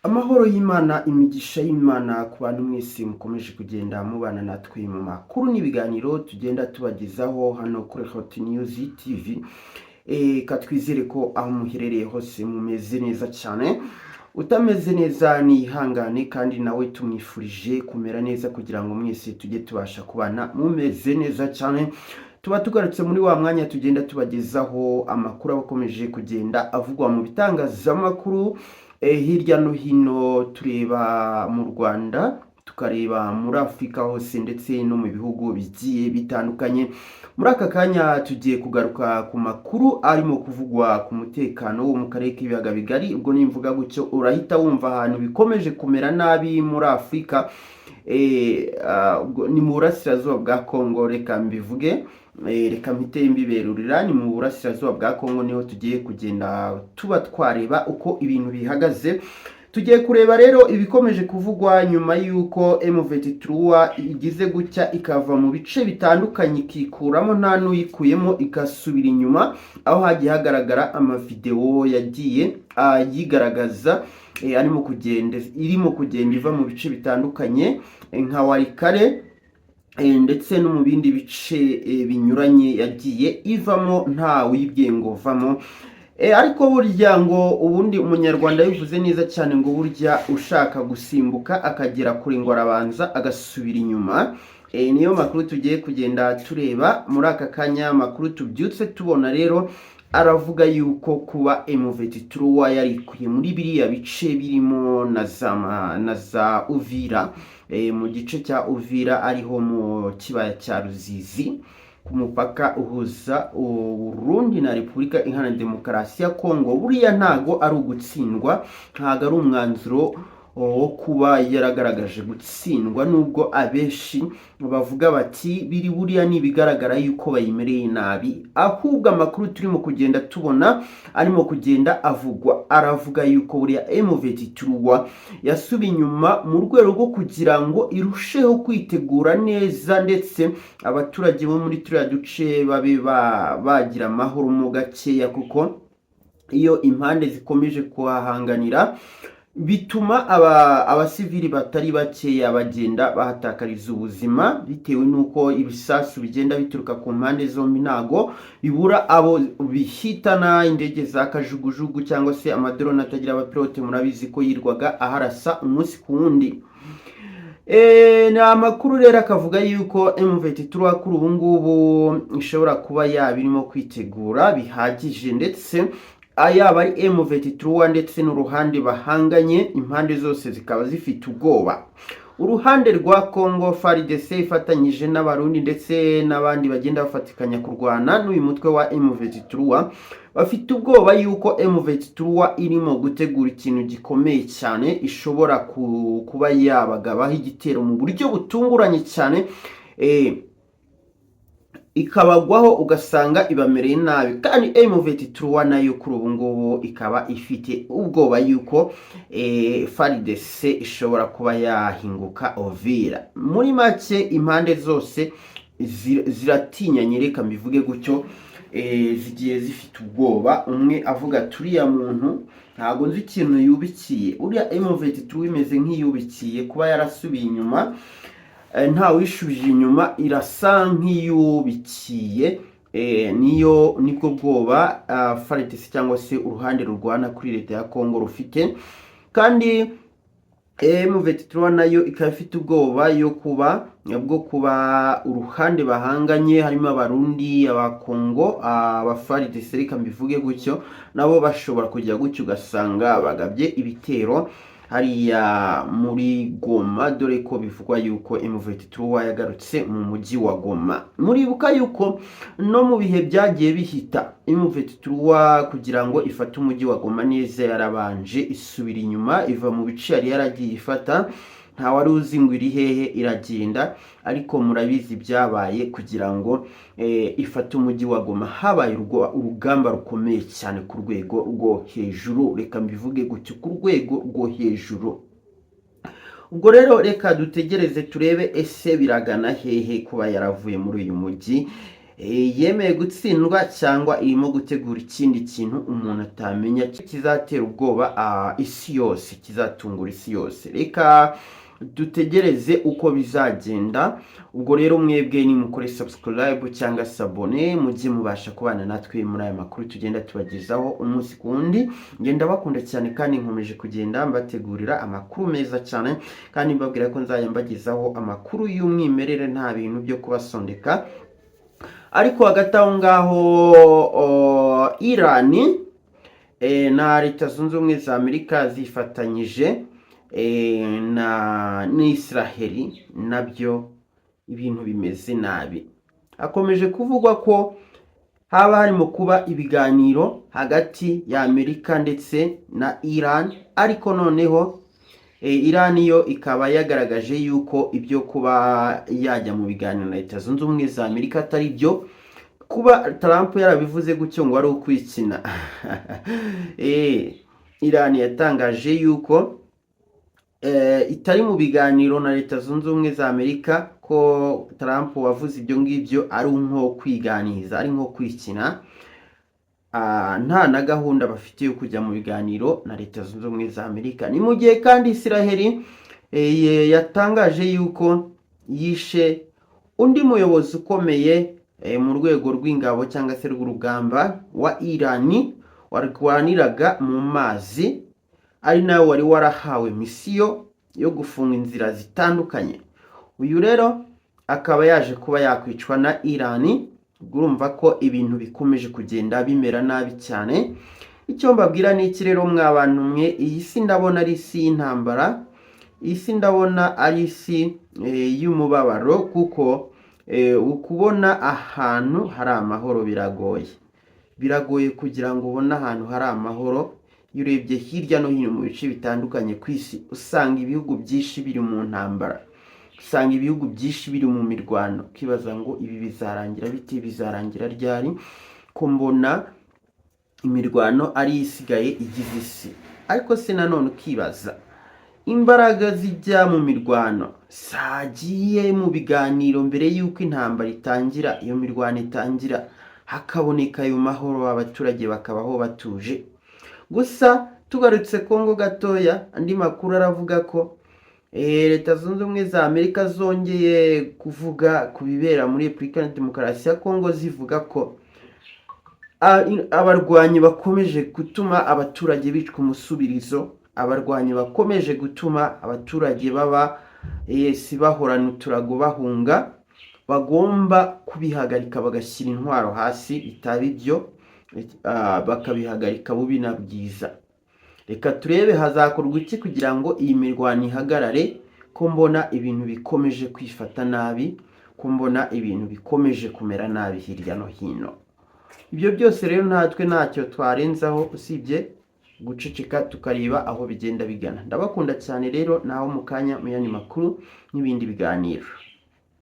Amahoro y'Imana, imigisha y'Imana ku bantu mwese mukomeje kugenda mubana natwe mu makuru n'ibiganiro tugenda tubagezaho hano kuri Hot News TV. Ka twizere ko aho muherereye hose mumeze neza cyane. Utameze neza nihangane, kandi nawe tumwifurije kumera neza kugira ngo mwese tujye tubasha kubana mumeze neza cyane. Tuba tugarutse muri wa mwanya tugenda tubagezaho amakuru aba akomeje kugenda avugwa mu bitangazamakuru hirya no hino, tureba mu Rwanda, tukareba muri Afurika hose ndetse no mu bihugu bigiye bitandukanye. Muri aka kanya tugiye kugaruka ku makuru arimo kuvugwa ku mutekano wo mu karere k'Ibiyaga Bigari. Ubwo nimvuga gutyo urahita wumva ahantu bikomeje kumera nabi muri Afurika. Ubwo ni mu burasirazuba bwa Kongo. Reka mbivuge, reka mpite mbiberurira, ni mu burasirazuba bwa Kongo niho tugiye kugenda tuba twareba uko ibintu bihagaze. Tugiye kureba rero ibikomeje kuvugwa nyuma y'uko M23 igize gutya ikava mu bice bitandukanye, ikikuramo nta n'uyikuyemo, igasubira inyuma, aho hagiye hagaragara amavidewo yagiye ayigaragaza arimo kugenda, irimo kugenda iva mu bice bitandukanye, nka Walikale, ndetse no mu bindi bice binyuranye yagiye ivamo nta wibwiye ngo vamo. Ariko burya ngo ubundi Umunyarwanda yabivuze neza cyane ngo burya ushaka gusimbuka akagera kure ngo arabanza agasubira inyuma. Niyo makuru tugiye kugenda tureba muri aka kanya. Amakuru tubyutse tubona rero aravuga yuko kuba M23 yarikuye muri biriya bice birimo na za Uvira, mu gice cya Uvira ariho mu kibaya cya Ruzizi ku mupaka uhuza Burundi na Repubulika Iharanira Demokarasi ya Kongo, buriya ntago ari ugutsindwa, ntago ari umwanzuro wo kuba yaragaragaje gutsindwa, nubwo abenshi bavuga bati biri buriya ni ibigaragara yuko bayimereye nabi. Ahubwo amakuru turimo kugenda tubona arimo kugenda avugwa aravuga yuko buriya M23 yasubiye inyuma mu rwego rwo kugira ngo irusheho kwitegura neza, ndetse abaturage bo muri turiya duce babe bagira amahoro mo gakeya, kuko iyo impande zikomeje kuhahanganira bituma abasivili batari bakeya bagenda bahatakariza ubuzima, bitewe n'uko ibisasu bigenda bituruka ku mpande zombi ntago bibura abo bihitana. Indege za kajugujugu cyangwa se amadrone atagira abapilote, murabizi ko yirwaga aharasa umunsi ku wundi. Ni amakuru rero akavuga yuko M23 kuri ubu ngubu ishobora kuba yaba irimo kwitegura bihagije, ndetse yaba ari M23 ndetse n'uruhande bahanganye, impande zose zikaba zifite ubwoba. Uruhande rwa Congo FARDC ifatanyije n'Abarundi ndetse n'abandi bagenda bafatikanya kurwana n'uyu mutwe wa M23 bafite ubwoba yuko M23 irimo gutegura ikintu gikomeye cyane, ishobora kuba yabagabaho igitero mu buryo butunguranye cyane, ikabagwaho ugasanga ibamereye nabi. Kandi M23 nayo kuri ubu ngubu ikaba ifite ubwoba yuko FARDC ishobora kuba yahinguka Uvira. Muri make impande zose ziratinyanye, reka mbivuge gutyo. Zigiye zifite ubwoba, umwe avuga ati uriya muntu ntabwo nzi ikintu yubikiye. Uriya M23 imeze nk'iyubikiye kuba yarasubiye inyuma, nta wishubije inyuma, irasa nk'iyubikiye. Niyo nibwo bwoba FARDC cyangwa se uruhande rurwana kuri leta ya Congo rufite. Kandi M23 nayo ikaba ifite ubwoba yo kuba bwo kuba uruhande bahanganye harimo Abarundi, Abakongo, aba FARDC, reka mbivuge gutyo, nabo bashobora kujya gutyo ugasanga bagabye ibitero hariya muri Goma, dore ko bivugwa yuko M23 yagarutse mu mujyi wa Goma. Muribuka yuko no mu bihe byagiye bihita M23 kugira ngo ifate umujyi wa Goma neza yarabanje isubira inyuma, iva mu bice yari yaragiye ifata, nta wari uzi ngo iri hehe, iragenda. Ariko murabizi byabaye kugira ngo ifate umujyi wa Goma, habaye urugamba rukomeye cyane ku rwego rwo hejuru, reka mbivuge gutyo, ku rwego rwo hejuru. Ubwo rero reka dutegereze turebe ese biragana hehe kuba yaravuye muri uyu mujyi. Yemeye gutsindwa cyangwa irimo gutegura ikindi kintu umuntu atamenya kizatera ubwoba isi yose, kizatungura isi yose? Reka dutegereze uko bizagenda. Ubwo rero mwebwe nimukore subscribe cyangwa s'abonner, mujye mubasha kubana natwe muri aya makuru tugenda tubagezaho umunsi ku wundi. Ngenda bakunda cyane kandi nkomeje kugenda mbategurira amakuru meza cyane, kandi mbabwira ko nzajya mbagezaho amakuru y'umwimerere, nta bintu byo kubasondeka. Ariko hagati aho ngaho Irani na Leta Zunze Ubumwe za Amerika zifatanyije na n'Isiraheli, nabyo ibintu bimeze nabi. Hakomeje kuvugwa ko haba harimo kuba ibiganiro hagati ya Amerika ndetse na Iran, ariko noneho Iran yo ikaba yagaragaje yuko ibyo kuba yajya mu biganiro na Leta Zunze Ubumwe za Amerika atari byo. Kuba Trump yarabivuze gutyo ngo ari ukwikina. Iran yatangaje yuko itari mu biganiro na Leta Zunze Ubumwe za Amerika, ko Trump wavuze ibyo ngibyo ari nko kwiganiza, ari nko kwikina. Nta na gahunda bafite yo kujya mu biganiro na Leta Zunze Ubumwe za Amerika. Ni mu gihe kandi Isiraheli yatangaje yuko yishe undi muyobozi ukomeye mu rwego rw'ingabo cyangwa se rw'urugamba wa Irani warwaniraga mu mazi, ari nawe wari warahawe misiyo yo gufunga inzira zitandukanye. Uyu rero akaba yaje kuba yakwicwa na Irani. Urumva ko ibintu bikomeje kugenda bimera nabi cyane. Icyo mbabwira ni iki rero, mwa bantu mwe? Iyi si ndabona ari isi y'intambara, iyi si ndabona ari isi y'umubabaro, kuko ukubona ahantu hari amahoro biragoye. Biragoye kugira ngo ubone ahantu hari amahoro. Iyo urebye hirya no hino mu bice bitandukanye ku isi, usanga ibihugu byinshi biri mu ntambara, usanga ibihugu byinshi biri mu mirwano, ukibaza ngo ibi bizarangira bite, bizarangira ryari, ko mbona imirwano ari isigaye igize isi? Ariko se nanone ukibaza, imbaraga zijya mu mirwano zagiye mu biganiro mbere y'uko intambara itangira, iyo mirwano itangira, hakaboneka ayo mahoro, abaturage bakabaho batuje? Gusa tugarutse Kongo gatoya, andi makuru aravuga ko Leta Zunze Ubumwe za Amerika zongeye kuvuga ku bibera muri Repubulika ya Demokarasi ya Kongo, zivuga ko abarwanyi bakomeje gutuma abaturage bicwa umusubirizo, abarwanyi bakomeje gutuma abaturage baba si bahorana uturago bahunga, bagomba kubihagarika bagashyira intwaro hasi, bitaba ibyo bakabihagarika bubi na bwiza. Reka turebe hazakorwa iki kugira ngo iyi mirwano ihagarare, ko mbona ibintu bikomeje kwifata nabi, ko mbona ibintu bikomeje kumera nabi hirya no hino. Ibyo byose rero natwe ntacyo twarenzaho usibye guceceka tukareba aho bigenda bigana. Ndabakunda cyane rero, naho mu kanya mu yandi makuru n'ibindi biganiro.